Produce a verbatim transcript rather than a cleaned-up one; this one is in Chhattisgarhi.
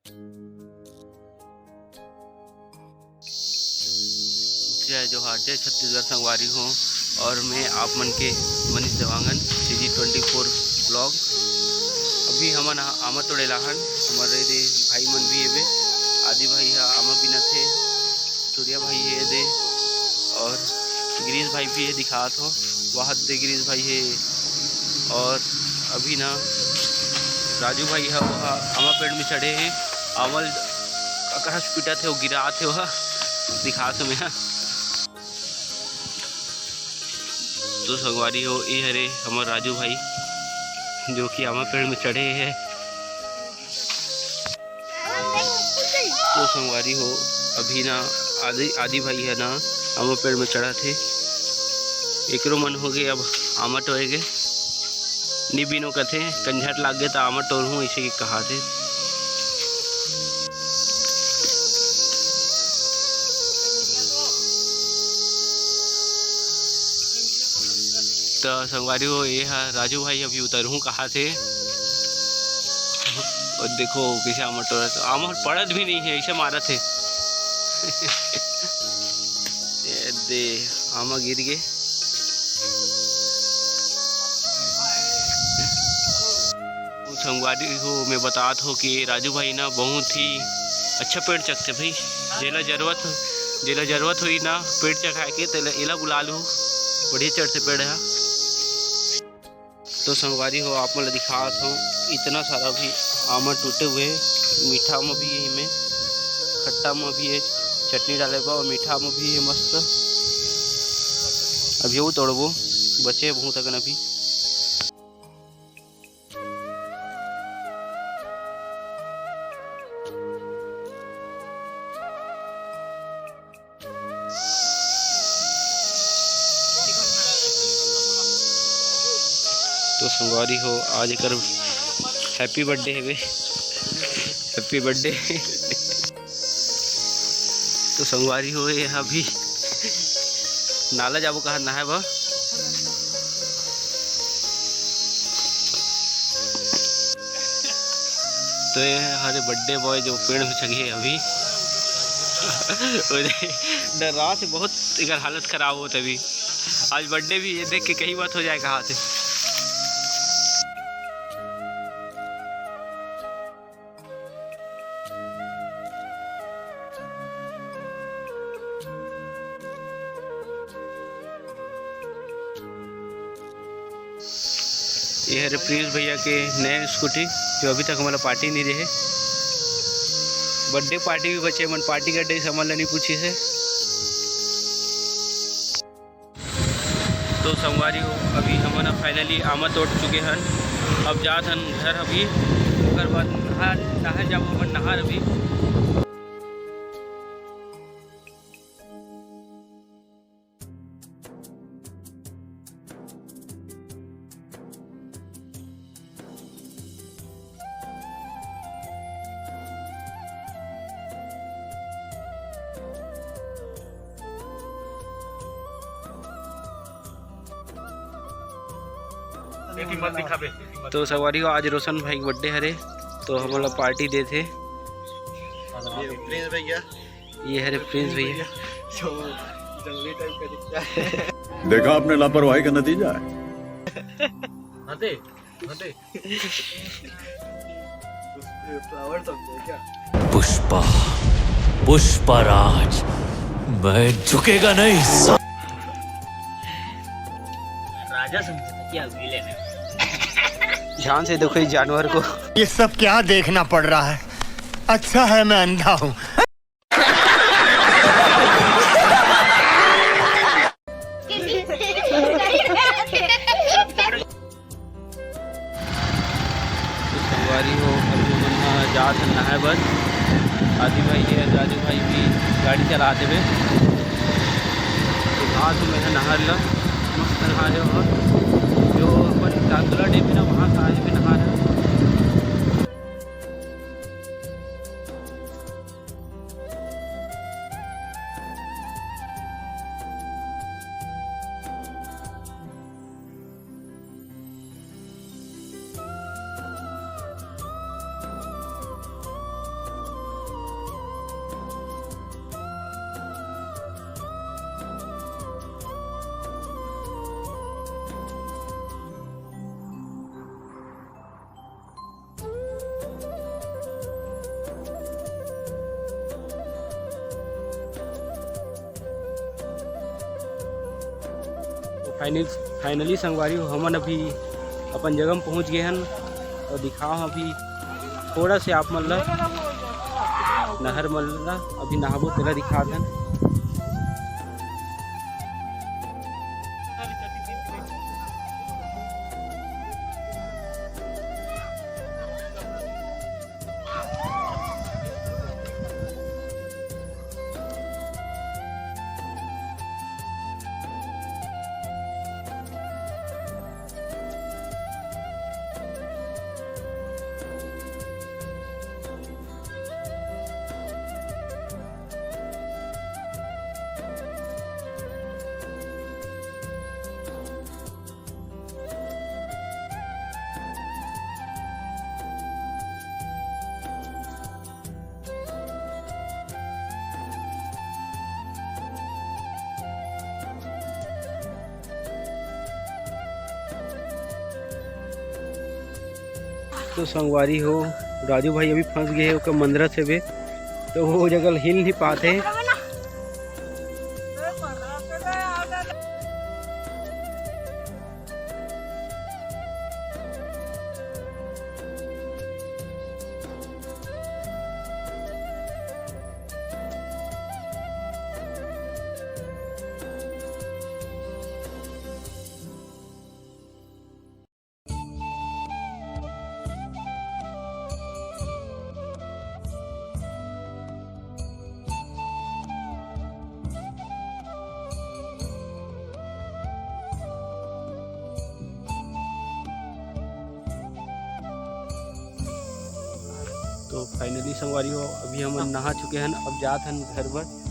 जय जोहार, जय छत्तीसगढ़ संगवारी हो। और मैं आप मन के Manish Dewangan, CG twenty four vlog। अभी हमन ह-, आमा तोड़े लाहन, हमर ए दे भाई मन भी हेबे, आदि भाई ह आमा बिनत हे, सूर्या भाई हे दे, और गिरीश भाई भी हे, दिखात हो, वहाँ दे गिरीश भाई हे। और अभी ना राजू भाई ह, वहाँ आमा पेड़ में चढ़े हे, आमा ल अकरस पीटत हे, वो गिरात हे, वहाँ दिखात हो मैं। तो संगवारी हो, ये हरे हमर राजू भाई, जो कि आमा पेड़ में चढ़े हे। तो संगवारी हो, अभी ना आदि, आदि भाई ह ना आमा पेड़ में चढ़त हे। एकरो मन हो गे अब आमा टोरे के। नी बिनो कथे, कंझट लाग गे त आमा टोरहूँ, अइसे के कहाथे। त संगवारी हो, ये ह राजू भाई अभी उतरहूँ कहाथे। और देखो कैसे आमा टोरत, आमा पड़त भी नहीं है, ऐसे मारत है। ये दे, आमा गिर गे। संगवारी हो, मैं बतात हो कि राजू भाई ना बहुत ही अच्छा पेड़ चकथे भाई। जेला जरूरत हो, जेला जरूरत होई ना पेड़ चकाए के, तेला एला बुला लू, बढ़िया चढ़थे पेड़ ह। तो संगवारी हो, आप मन ल दिखात हो, इतना सारा भी आमा टूटे हुए, मीठा में भी है, में खट्टा में भी है, चटनी डाले बा और मीठा में भी है मस्त। अभी वो तोड़बो, बचे बहुत अगन अभी। तो संगवारी हो, आज एकर happy birthday हेवे, happy birthday। तो संगवारी हो, ये अभी नाला जाबो कहा नहाए बर। तो ये हरे birthday boy जो पेड़ में चघे अभी। डरा से बहुत एकर हालत खराब होत अभी। आज birthday भी, ये देख के कहीं बात हो जाए कहा थे। ये हरे प्रिंस भैया के नया स्कूटी, जो अभी तक हमला पार्टी नहीं रहे। बर्थडे पार्टी भी बचे, मन पार्टी का डे से हमला नहीं पूछे है। तो संगवारी हो, अभी हमन finally आमा तोड़ चुके हन। अब जात हन घर अभी, ओकर बाद नहा, नहा जाबो हमन नहार अभी। तो संगवारी हो, आज रोशन भाई के बर्थडे हरे, तो हमन ला पार्टी देथे। ये प्रिंस भैया। ये हरे प्रिंस भैया। जो जंगली टाइप का दिखता है। देखा आपने लापरवाही का नतीजा है। हंसे, हंसे। फ्लावर समझे क्या? पुष्पा, पुष्पराज, मैं झुकेगा नहीं सा- राजा समझे क्या विलेन है? ध्यान से देखो इस जानवर को। ये सब क्या देखना पड़ रहा है? अच्छा है मैं अंधा हूँ। तो संगवारी हो, अभी हमन ह जात हन नहाए बर। आदि भाई हे, राजू भाई भी गाड़ी चला देवे। तो घास में है नहर ला, मस्त नहा रहे हो। जो अपन चांदला डैम है ना, वहाँ से आए हुए नहा रहे हो। फाइनल फाइनली संगवारी हो, हमन अभी अपन जगह में पहुंच गए हन। और दिखाओ अभी थोड़ा से आप मन ला नहर मन ला, अभी नहाबो तेला दिखात हन। तो संगवारी हो, राजू भाई अभी फंस गए हे, ओकर मंदरस हेबे, तो वो जगह हिल नहीं पाते। तो finally संगवारी हो, अभी हमन नहा चुके हन, अब जात हन घर बर।